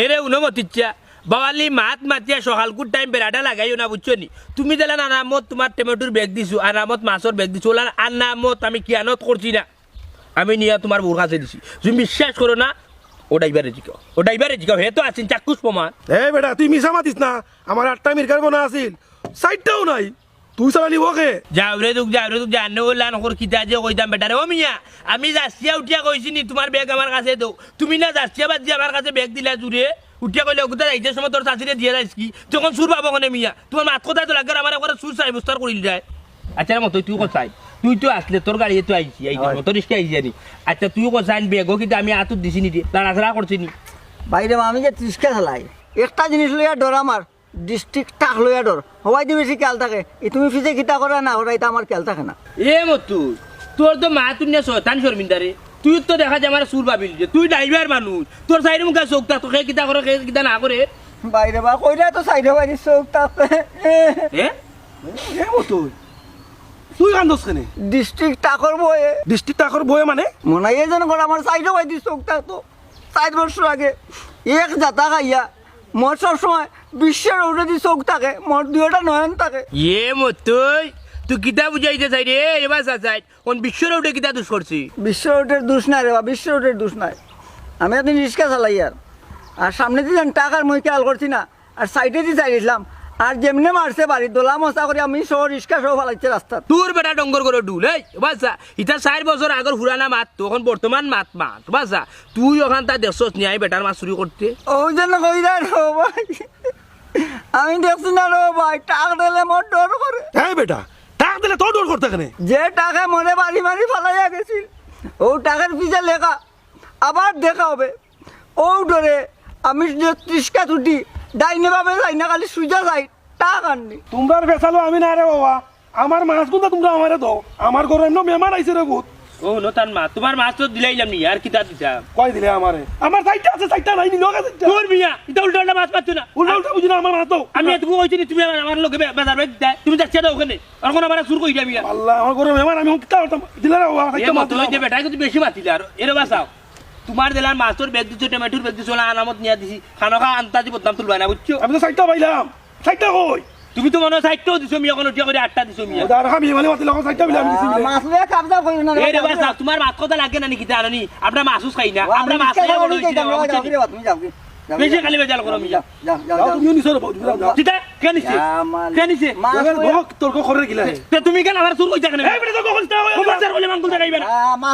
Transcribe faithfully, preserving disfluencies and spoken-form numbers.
এরে উনো মতিচ্ছা, বাবালি মাত মাতিয়া সকালকুর টাইম বেড়াটা লাগাইও না, বুঝছো নি? তুমি যেলা আনামত তুমার টমেটোর ব্যাগ দিছো, আনামত মাছর ব্যাগ দিছো, ওলা আনামত আমি কিয়ানত করছি না, আমি নিয়া তুমার বউর কাছে দিছি। তুমি বিশ্বাস করো না, ও ড্রাইভারে জিকাও, ও ড্রাইভারে জিকাও, হে তো আছেন চাক্ষুষ প্রমাণ। এ বেটা, তুই মিছা মাতিস না, আমার আটটা মিরকার বোনা আছিল, চাইরটাও নাই। তুই চালালি ওকে? যাও রে দুখ, যাও রে দুখ, জানো লান কর কিতা যে কইতাম বেটারে। ও মিয়া, আমি জাস্তিয়া উঠিয়া কইছি নি তুমার ব্যাগ আমার কাছে দেও। তুমি না জাস্তিয়া বাদ দিয়া আমার কাছে ব্যাগ দিলা জুরে। উঠিয়া কইলে, "ওগুতা যাইতে সময় তোর চাচিরে দিয়া যাইস কি?" তখন চুর পাবো কেনে মিয়া? তুমার মাত কথায় তো লাগে, আমার একবারে চুর সাব্যস্ত করিল যায়। আচ্ছা রে মতই, তুই কোথায়? তুই তো আসলে, তোর গাড়িয়ে তো আইছি, এই হয়। মতো রিক্সা আইছি জানি। আচ্ছা তুই কোথায় ব্যাগও কিন্তু আমি আতুর দিছি নি রে, লাড়াচাড়া করছি নি। বাইরে বা আমি যে রিক্সা চালাই, একটা জিনিস লইয়া ডর আমার, ডিস্ট্রিক্ট টাক লইয়া ডর। হবাই দি বেশি খেয়াল থাকে। ই তুমি ফিছে কিতা করা না করা, ইটা আমার খেয়াল থাকে না। এ মতু, তোর তো মা তুই না শয়তান শর্মিন্দা রে। তুই তো দেখা যায় আমার চুর ভাবিল যে তুই ড্রাইভার মানুষ, তোর সাইড মুখে চোখ থাকতো, কে কিতা করে, কে কিতা না করে। বাইরে বা কইরা তো সাইডে বাইরে চোখ থাকতে। এ? এ মতু, তুই কান্দস কেনে? ডিস্ট্রিক্ট টাকর বয়ে। ডিস্ট্রিক্ট টাকর বয়ে মানে? মনে হয় যেন করে আমার সাইডে বাইরে চোখ থাকতো। চার বছর আগে এক জাতা খাইয়া মোর সবসময় বিশ্বের উঠে দি চোখ থাকে, মোর দুইটা নয়ন থাকে। এ মতই, তুই কিতা বুঝাইতে চাই রে? এবার চাচাই, কোন বিশ্বের উঠে কিতা দোষ করছি? বিশ্বের উঠের দোষ নাই রে বা, বিশ্বের উঠের দোষ নাই। আমি একদিন রিক্সা চালাই আর, আর সামনে দি যেন টাকার মই খেয়াল করছি না, আর সাইডে দি চাইছিলাম, আর যেমনে মারছে বাড়ি দোলা মশা করে আমি সহ রিক্সা সহ ফালাইছে রাস্তাত। তোর বেটা ডঙ্গর করে ডুল, এই বাচ্চা, ইটা চার বছর আগর পুরানা মাত, তখন বর্তমান মাত মাত, বাচ্চা, তুই ওখান তা দেখছস নি আমি বেটার মাছ চুরি করতে? ওই জন্য কই যায় রে ভাই, আমি দেখছি না রে ভাই, টাক দিলে মোর ডর করে। এই বেটা, টাক দিলে তোর ডর করতে কেনে? যে টাকা মনে বাড়ি মারি ফালাইয়া গেছিল, ও টাকার পিছে লেখা, আবার দেখা হবে। ও ডরে আমি যে ত্রিশকা ছুটি, ডাইনে বামে যাই না, খালি সুজা যাই, টাক আননি। তোমরার ফেসালো আমি না রে বাবা, আমার মাছ গুনতা তোমরা আমারে দাও, আমার ঘরে এমন মেহমান আইছে রে ভূত। ও, নতান মা, তোমার মাছ তো দিলাইলাম নি, আর কিতা দিতাম? কই দিলে আমারে? আমার চাইরটা আছে, চাইরটা নাই নি, লগে চাইরটা। দূর মিয়া, ইটা উল্টা উল্টা মাছ মারছো না। উল্টা উল্টা বুঝি না, আমার মাছ দাও। আমি এতটুকু কইছি নি, তুমি আমার, আমার লগে বে-, বেজার বেগ দেয়, তুমি যাচ্ছ না ওখানে। আর কোন আমার চুর কই যাবি আর? আল্লাহ, আমার ঘরে মেহমান, আমি কিতা করতাম? দিলে না বাবা, এ চাইরটা মাছ মতলব দিলাম। যে বেটায় কিন্তু বেশি মাতিলে আর, এরে বাঁচাও। তোমার দিলার মাছর ব্যাগ দিছো, টমেটোর ব্যাগ দিছো, না আনামত নিয়া দিছি। খানো খা আন্তাজি বদনাম তুলবা না, বুঝছো? আমি তো চাইরটা পাইলাম। চাইরটা কই? তুমি তো মনে হয় চাইরটাও দিছো মিয়া, কোনো উঠিয়া করে আটটা দিছো মিয়া। ওটা আর আমি মানে মাতিলে এখন চাইরটা বিলে আমি দিছি বিলে। মাছ লইয়া কাম দাও করি না রে এ রে বাবা। বাচ্চা, তোমার মাত কথা লাগে না নাকি জানো নি? আমরা মাছ উস খাই না, ও, আমরা আমি মাছ রিক্সা খাইয়া বড় চালাবো, হইছি না, যাও, বাবা, যাও, বুঝছো? যাও, তুমি যাও, যাও, যাও, যাও, তুমি নিছো রে, যাও, যাও। কিতা? কে নিছে? ইয়া মালিক। কে নিছে? মাছ ওরে লইয়া বক তর্ক করে গিলা। তে তুমি কেন আমার চুর কইতা কেন? এই বেটা, তর্ক করিস না, ওই তোমার চুর কইলে মাঙ্গুল দেখাইবে না। আ, মাছ